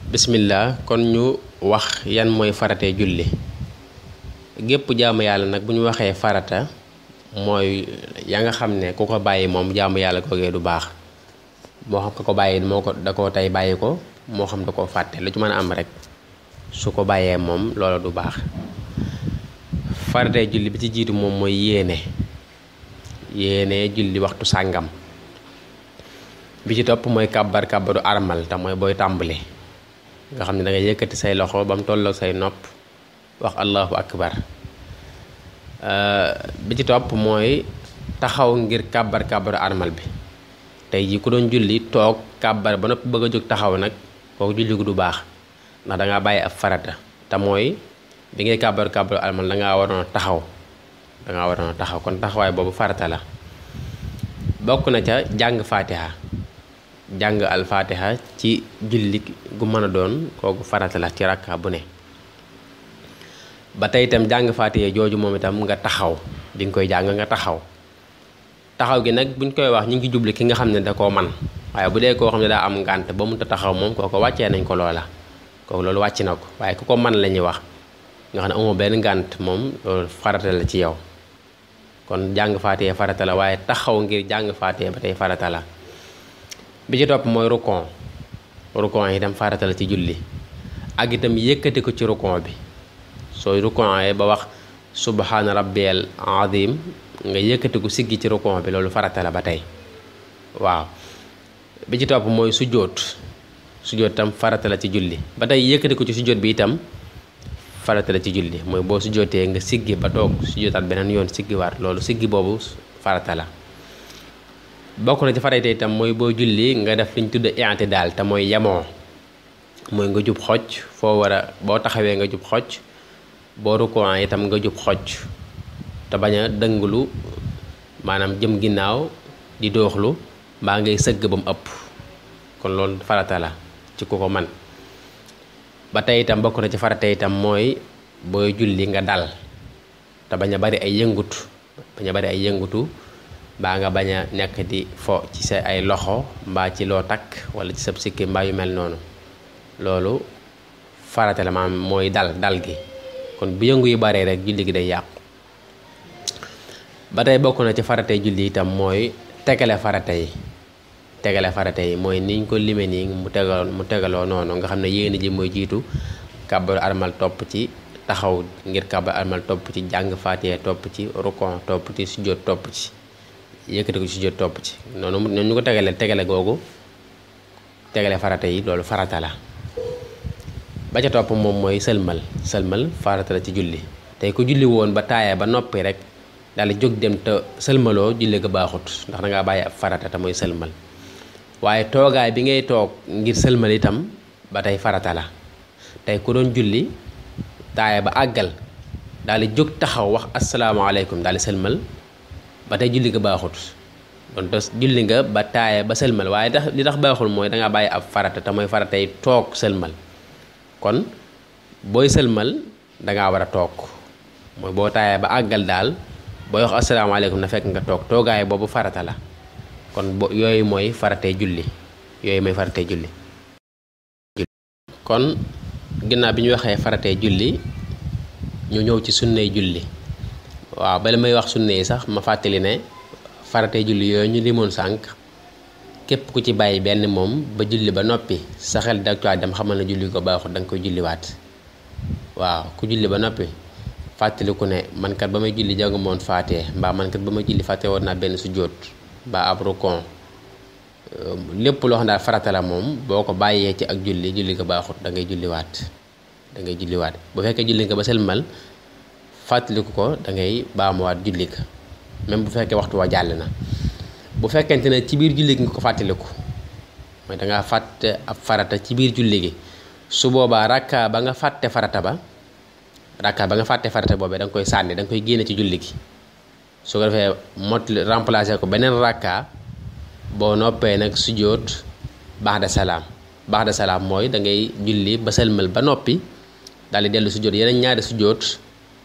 bismillah kon ñu wax yan mooy faratee julli. gépp jaamu yàlla nag bu ñu waxee farata mooy ya nga xam ne ku ko bàyyi moom jaamu yàlla googee du baax, moo xam ko bàyyi da koo tey bàyyi ko, moo xam da koo fàtte, lu ci mën a am rek su ko bàyyee moom loola du baax. faratee julli bi ci jiitu moom mooy yéene julli waxtu sàngam. bi ci topp mooy kàbbaru armal te mooy booy tàmbali nga xam ne da ngay yëkkati say loxo ba mu tolloog say nopp wax allahu akbar. bi ci topp mooy taxaw ngir kàbbaru armal bi. tey jii ku doon julli toog kàbbar ba noppi bëgg a jóg taxaw nag kooku julli gu du baax, ndax dangaa bàyyi ab farata te mooy bi ngay kàbbaru armal dangaa waroon a taxaw kon taxawaay boobu farata la. bokk na ca jàng al fatiha ci julli gu mën a doon kooku farata la ci rakka bu ne. ba tey itam jàng fatiha jooju moom itam nga taxaw, bi nga koy jàng nga taxaw gi nag buñ koy wax ñu ngi jubli ki nga xam ne da koo man, waaye bu dee koo xam ne daa am ngànt ba mënut a taxaw moom kooku wàccee nañ ko loola, kooku loolu wàcc na ko. waaye ku ko man la ñuy wax nga xam ne amoo benn ngànt moom loolu farata la ci yow. kon jàng fatiha farata la, waaye taxaw ngir jàng fatiha ba tey farata la. bi ci topp mooy rukon itam farata la ci julli, ak itam yëkkati ko ci rukon bi. sooy rukon ba wax subhaana rabbiyal azim nga yëkkati ko siggi ci rukon bi, loolu farata la ba tey. waaw bi ci topp mooy sujjóot itam farata la ci julli, ba tey yëkkati ko ci sujjóot bi itam farata la ci julli, mooy boo sujjóotee nga siggi ba toog sujjóotaat beneen yoon siggiwaat, loolu siggi boobu farata la. bokk na ci farata itam mooy boo julli nga def liñ tudd i'tidaal te mooy yemoo, mooy nga jub xocc foo war a boo taxawee nga jub xocc, boo rukkoo itam nga jub xocc te bañ a dënglu, maanaam jëm ginnaaw di dooxlu mbaa ngay sëgg ba mu ëpp. kon loolu farata la ci ku ko man. ba tey itam bokk na ci farata itam mooy booy julli nga dal te bañ a bari ay yëngutu mbaa nga bañ a nekk di fo ci sa ay loxo mbaa ci loo takk wala ci sa sikki mbaa yu mel noonu, loolu farata la maanaam mooy dal gi. kon bu yëngu yu baree rek julli gi day yàqu. ba tey bokk na ci faratay julli itam mooy tegale farata yi mooy niñ ko lime nii mu tegaloo noonu nga xam ne yéene ji mooy jiitu kàbbaru armal, topp ci taxaw ngir kàbbaru armal, topp ci jàng faatiha, topp ci rukon, topp ci sujjóot, topp ci yëkkati ko ci sujjóot, topp ci noonu ñu ko tegale googu tegale farata yi, loolu farata la. ba ca topp moom mooy sëlmal farata la ci julli. tey ku julli woon ba taaya ba noppi rek daal di jóg dem te sëlmaloo julli ga baaxut, ndax dangaa bàyyi ab farata te mooy sëlmal. waaye toogaay bi ngay toog ngir sëlmal itam ba tey farata la. tey ku doon julli taaya ba àggal daal di jóg taxaw wax asalaamaaleykum daal di sëlmal ba tey julli ga baaxut. doon te julli nga ba taaya ba sëlmal, waaye li tax baaxul mooy dangaa bàyyi ab farata te mooy faratay toog sëlmal. kon booy sëlmal dangaa war a toog, mooy boo taayee ba àggal daal booy wax asalaamaaleykum na fekk nga toog, toogaay boobu farata la. kon yooyu mooy faratee julli. kon ginnaaw bi ñu waxee faratee julli ñu ñëw ci sunnay julli. waaw bala may wax sunna yi sax ma fàttali ne faratee julli yooyu ñu limoon sànq képp ku ci bàyyi benn moom ba julli ba noppi sa xel da caa dem xamal na julli ko baaxut, da nga koy julliwaat. waaw ku julli ba noppi fàttaliku ne man kat ba may julli jàngu moon faatee, mbaa man kat ba may julli fàtte woon naa benn sujjóot mbaa ab rukon, lépp loo xam daal farata la moom boo ko bàyyee ci ak julli ko baaxut, da ngay julliwaat. bu fekkee julli nga ba sëlmal fàttaliku ko da ngay baamuwaat julli ka même bu fekkee waxtu wa jàll na. bu fekkente ne ci biir julli gi nga ko fàttaliku, mooy dangaa fàtte ab farata ci biir julli gi, su boobaa rakka ba nga fàtte farata boobee da nga koy sànni, da nga koy génne ci julli gi. su ko defee remplacer ko beneen rakka, boo noppee nag sujjóot ba'da salaam mooy da ngay julli ba sëlmal ba noppi daal di dellu sujjóot yeneen ñaari sujjóot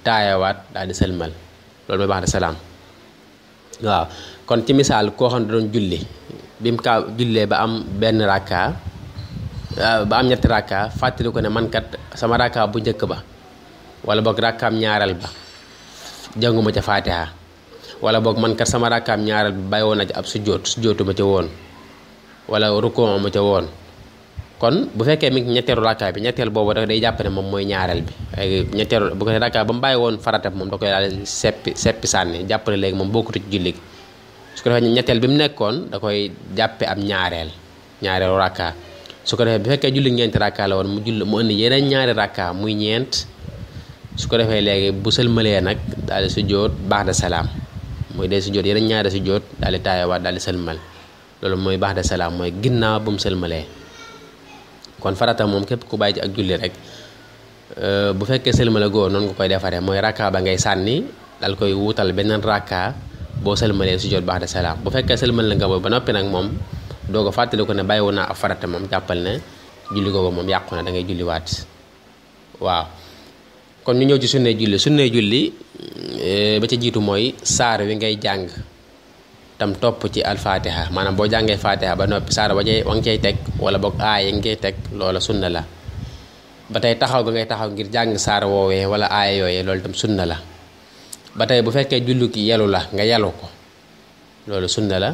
taayawaat daal di sëlmal, loolu mooy ba'da salaam. waaw kon ci misaal koo xam ne doon julli bi mu jullee ba am benn rakka ba am ñetti rakka fàttali ko ne man kat sama rakka bu njëkk ba wala boog rakkaam ñaareel ba jànguma ca Fatiha wala boog man kat sama rakkaam ñaareel bi bàyyi woon na ci ab sujjootu ma ca woon wala rukkoo ma ca woon. kon bu fekkee mi ngi ñetteelu rakka bi ñetteel boobu day jàpp ne moom mooy ñaareel bi léegi ñetteelu bu ko rakka ba mu bàyyi woon farata bi moom da koy daal seppi sànni jàpp ne léegi moom bokkatu ci julli gi su ko defee ñetteel bi mu nekkoon da koy jàppe am ñaareelu rakka su ko defee bu fekkee julli ñeenti rakka la woon mu indi yeneen ñaari rakka muy ñeent su ko defee léegi bu sëlmalee nag daal di sujjóot ba'da salaam muy day sujjóot yeneen ñaari sujjóot daal di taayawaat daal di sëlmal loolu mooy ba'da salaam mooy ginnaaw bu mu sëlmalee. kon farata moom képp ku bàyyi ci ak julli rek bu fekkee sëlmala góor noonu nga koy defaree mooy rakka ba ngay sànni dal koy wutal beneen rakka boo sëlmalee sujjóot ba'da salaam bu fekkee sëlmal la nga ba noppi nag moom doo ko fàttali ko ne bàyyiwu naa ab farata moom jàppal ne julli googu moom yàqu na da ngay julliwaat waaw. kon ñu ñëw ci sunnay julli ba ca jiitu mooy saar wi ngay jàng tam topp ci alfatiha maanaam boo jàngee fatiha ba noppi saar wa nga cay teg wala boog aaya yi nga cay teg loola sunna la. ba tey taxaw ga ngay taxaw ngir jàng saar woowee wala aaya yooyee loolu tam sunna la. ba tey bu fekkee julli ki yelu la nga yelu ko loolu sunna la.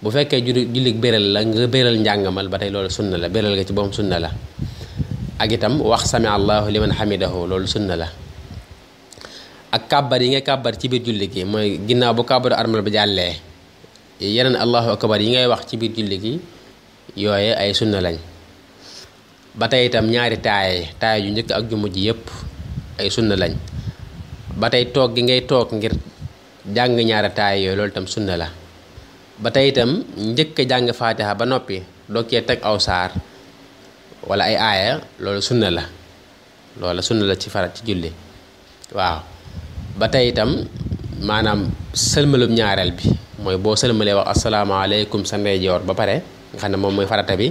bu fekkee jullik béral la nga béral njàngamal ba tey loolu sunna la béral nga ci boom sunna la. ak itam wax sami allahu liman hamidahu loolu sunna la. ak kàbbar yi nga kàbbar ci biir julli gi mooy ginnaaw bu kàbbaru armal ba jàllee yeneen allahu akbar yi ngay wax ci biir julli gi yooye ay sunna lañ. ba tey itam ñaari taaya ju njëkk ak ju mujj yépp ay sunna lañ. ba tey toog gi ngay toog ngir jàng ñaari taaya yooyu loolu itam sunna la. ba tey itam njëkk jàng fatiha ba noppi doog cee teg aw saar wala ay aaya loolu sunna la loola sunna la ci farat ci julli waaw. ba tey itam maanaam sëlmalub ñaareel bi mooy boo sëlmalee wax asalaamaaleykum sa ndeyjoor ba pare nga xam ne moom mooy farata bi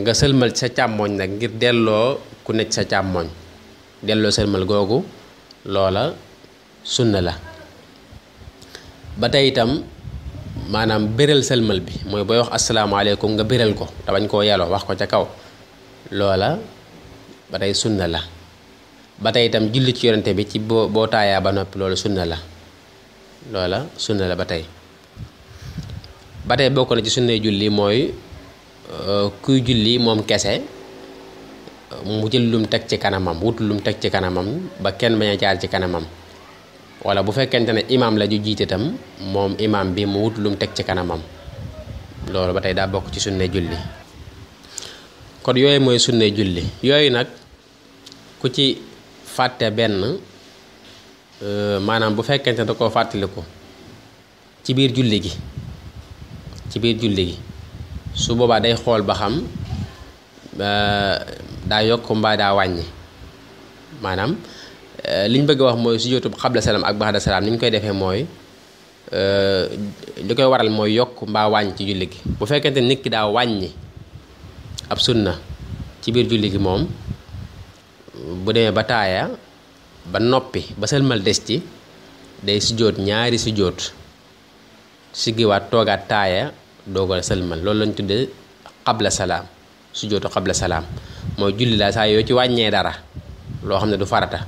nga sëlmal sa càmmoñ nag ngir delloo ku nekk sa càmmoñ delloo sëlmal googu loola sunna la. ba tey itam maanaam béral sëlmal bi mooy booy wax asalaamaaleykum nga béral ko te bañ koo yeloo wax ko ca kaw loola ba tey sunna la. ba tey itam julli ci yonente bi ci boo taayaa ba noppi loolu sunna la loola sunna la. ba tey bokk na ci sunnay julli mooy kuy julli moom kese mu jël lum teg ci kanamam wut lum teg ci kanamam ba kenn bañ a jaar ci kanamam wala bu fekkente ne imaam la ju jiite tam moom imaam bi mu wut lum teg ci kanamam loolu ba tey daa bokk ci sunnay julli. kon yooyu mooy sunnay julli yooyu nag ku ci fàtte benn maanaam bu fekkente da koo fàttaliku ci biir julli gi su boobaa day xool ba xam daa yokk mbaa daa wàññi maanaam liñ bëgg a wax mooy sujjóotu xabla salaam ak ba'da salaam ni ñu koy defee mooy li koy waral mooy yokk mbaa wàññi ci julli gi. bu fekkente nit ki daa wàññi ab sunna ci biir julli gi moom bu demee ba taaya ba noppi ba sëlmal des ci day sujjóot ñaari sujjóot siggiwaat toogaat taaya doogal sëlmal loolu lañ tuddee xabla salaam sujjóotu xabla salaam mooy julli la saa yoo ci wàññee dara loo xam ne du farata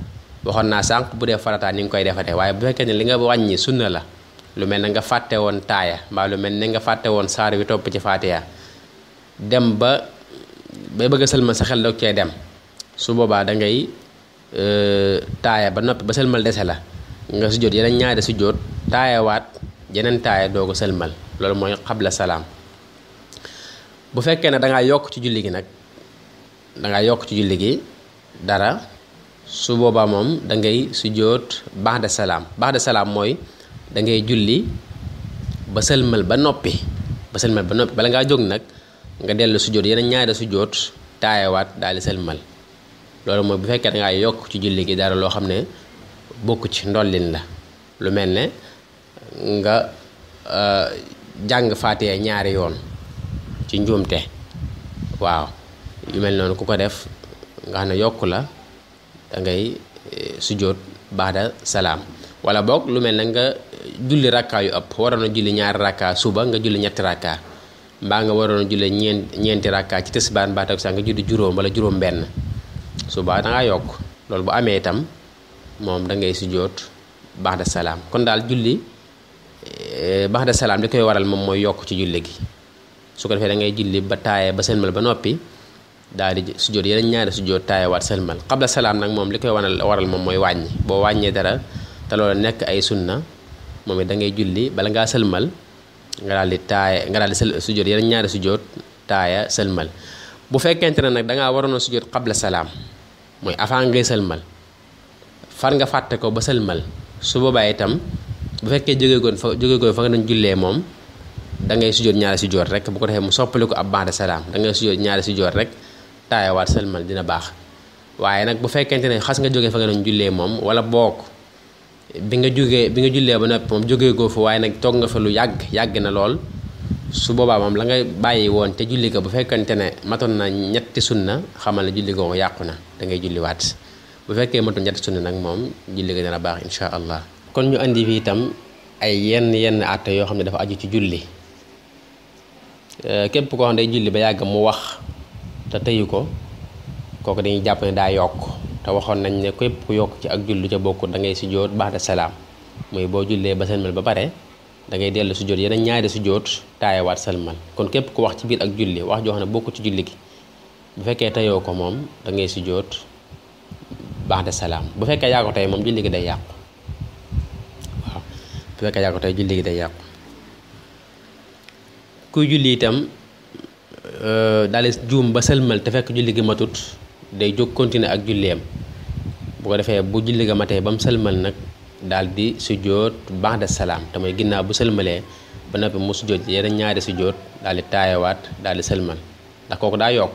waxoon naa sànq bu dee farata ni nga koy defatee waaye bu fekkee ne li nga wàññi sunna la lu mel ne nga fàtte woon taaya mbaa lu mel ne nga fàtte woon saar wi topp ci faatiya dem ba bëgg a sëlmal sa xel doog cee dem su boobaa da ngay taaya ba noppi ba sëlmal dese la nga sujjóot yeneen ñaari sujjóot taayawaat yeneen taaya doo ko sëlmal loolu mooy xabla salaam. bu fekkee ne dangaa yokk ci julli gi nag dara su boobaa moom da ngay sujjóot ba'da salaam mooy da ngay julli ba sëlmal ba noppi bala ngaa jóg nag nga dellu sujjóot yeneen ñaari sujjóot taayawaat daal di sëlmal loolu mooy bu fekkee dangaa yokk ci julli gi dara loo xam ne bokk ci ndollin la lu mel ne nga jàng faatiha ñaari yoon ci njuumte waaw yu mel noonu ku ko def nga xam ne yokk la da ngay sujjóot ba'da salaam wala boog lu mel ne nga julli rakkaa yu ëpp waroon a julli ñaari rakkaa suba nga julli ñetti rakkaa mbaa nga waroon jullee ñeenti rakka ci tisbaar mbaa takkusaan nga julli juróom wala juróom benn suba da ngaa yokk loolu bu amee itam moom da ngay sujjóot ba'da salaam. kon daal julli ba'da salaam li koy waral moom mooy yokk ci julli gi su ko defee da ngay julli ba taaye ba sëlmal ba noppi daal di sujjóot yeneen ñaari sujjóot taaye waat sëlmal. qabla salaam nag moom li koy waral moom mooy wàññi boo wàññee dara te loolu nekk ay sunna moom it da ngay julli bala ngaa sëlmal nga daal di sujjóot yeneen ñaari sujjóot taaya sëlmal. bu fekkente ne nag da ngaa waroon a sujjóot qabla salaam mooy avant ngay sëlmal far nga fàtte ko ba sëlmal su boobaa itam bu fekkee jógee goon fa nga doon jullee moom da ngay sujjóot ñaari sujjóot rek bu ko defee mu soppali ko ab ba'da salaam da ngay sujjóot ñaari sujjóot rek taayawaat sëlmal dina baax. waaye nag bu fekkente ne xas nga jógee fa nga doon jullee moom wala boog bi nga jullee ba noppi moom jógee goo fa waaye nag toog nga fa lu yàgg na lool su boobaa moom la nga bàyyi woon te julli ko bu fekkente ne matoon na ñetti sunna xamal ne julli googu yàqu na da ngay julliwaat. bu fekkee matoon ñetti sunna nag moom julli ga dina baax insha allah. kon ñu andi fi itam ay yenn àtte yoo xam ne dafa aju ci julli. képp koo xam ne day julli ba yàgg mu wax te tëyu ko kooku dañuy jàpp ne daa yokk te waxoon nañ ne képp ku yokk ci ak julli ca bokkut da ngay sujjóot ba'da salaam muy boo jullee ba sëlmal ba pare da ngay dellu sujjóot yeneen ñaari sujjóot taayewaat sëlmal. kon képp ku wax ci biir ak julli wax joo xam ne bokkut ci julli gi bu fekkee teyoo ko moom da ngay sujjóot ba'da salaam. bu fekkee yaa ko tey moom julli gi day yàqu waaw bu fekkee yaa ko tey julli gi day yàqu. kuy julli itam daal di juum ba sëlmal te fekk julli gi matut day jóg continuer ak julleem bu ko defee bu julli ga matee ba mu sëlmal nag daal di sujjóot ba'da salaam te mooy ginnaaw bu sëlmalee ba noppi mu sujjóot yeneen ñaari sujjóot daal di taayawaat daal di sëlmal ndax kooku daa yokk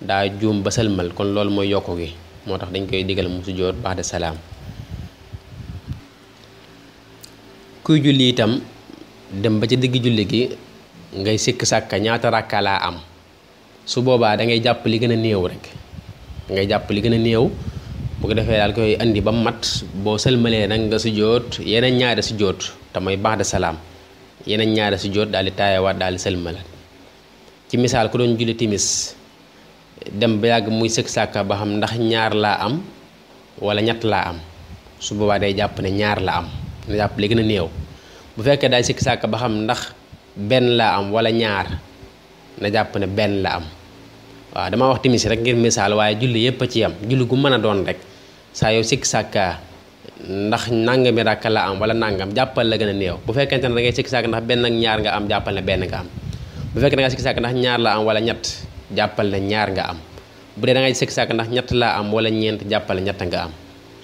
daa juum ba sëlmal kon loolu mooy yokku gi moo tax dañ koy digal mu sujjóot ba'da salaam. kuy julli itam dem ba ci digg julli gi ngay sikk sàkka ñaata rakka laa am su boobaa da ngay jàpp li gën a néew rek ngay jàpp li gën a néew bu ko defee daal koy andi ba mat boo sëlmalee nag nga sujjóot yeneen ñaari sujjóot te mooy ba'da salaam yeneen ñaari sujjóot daal di taayawaat daal di sëlmal. ci misaal ku doon julli timis dem ba yàgg muy sikk sàkka ba xam ndax ñaar laa am wala ñett laa am su boobaa day jàpp ne ñaar la am na jàpp li gën a néew. bu fekkee daay sikk sàkka ba xam ndax benn laa am wala ñaar na jàpp ne benn la am. waaw dama wax timis rek ngir misaal waaye julli yépp a ci yam julli gu mën a doon rek saa yow sikk sàkka ndax nangami rakka la am wala nangam jàppal la gën a néew. bu fekkente ne da ngay sikk sàkka ndax benn ak ñaar nga am jàppal ne benn nga am. bu fekkee da ngay sikk sàkka ndax ñaar la am wala ñett jàppal ne ñaar nga am. bu dee da ngay sikk sàkka ndax ñett laa am wala ñeent jàppal ne ñett nga am.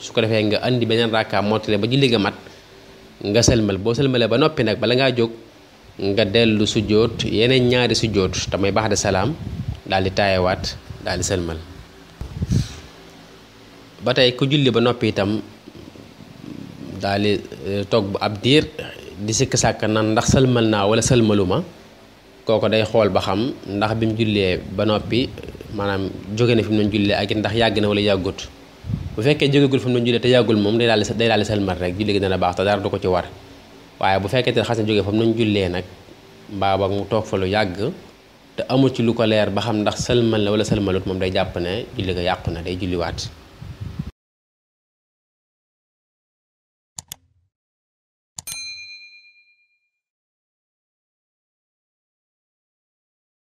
su ko defee nga andi beneen rakka mottale ba julli ga mat nga sëlmal boo sëlmalee ba noppi nag bala ngaa jóg nga dellu sujjóot yeneen ñaari sujjóot te mooy ba'da salaam daal di taayewaat daal di sëlmal. ba tey ku julli ba noppi itam daal di toog bu ab diir di sikk sàkk nan ndax sëlmal naa wala sëlmaluma kooko day xool ba xam ndax bi mu jullee ba noppi maanaam jóge na fi mu doon jullee ak ndax yàgg na wala yàggut. bu fekkee jógegul fi mu doon jullee te yàggul moom day daal di sëlmal rek julli gi dana baax te dara du ko ci war. waaye bu fekkee te xas na jógee fa mu doon jullee nag mbaa boog mu toog fa lu yàgg te amul ci lu ko leer ba xam ndax sëlmal na wala sëlmalut moom day jàpp ne julli ga yàqu na day julliwaat.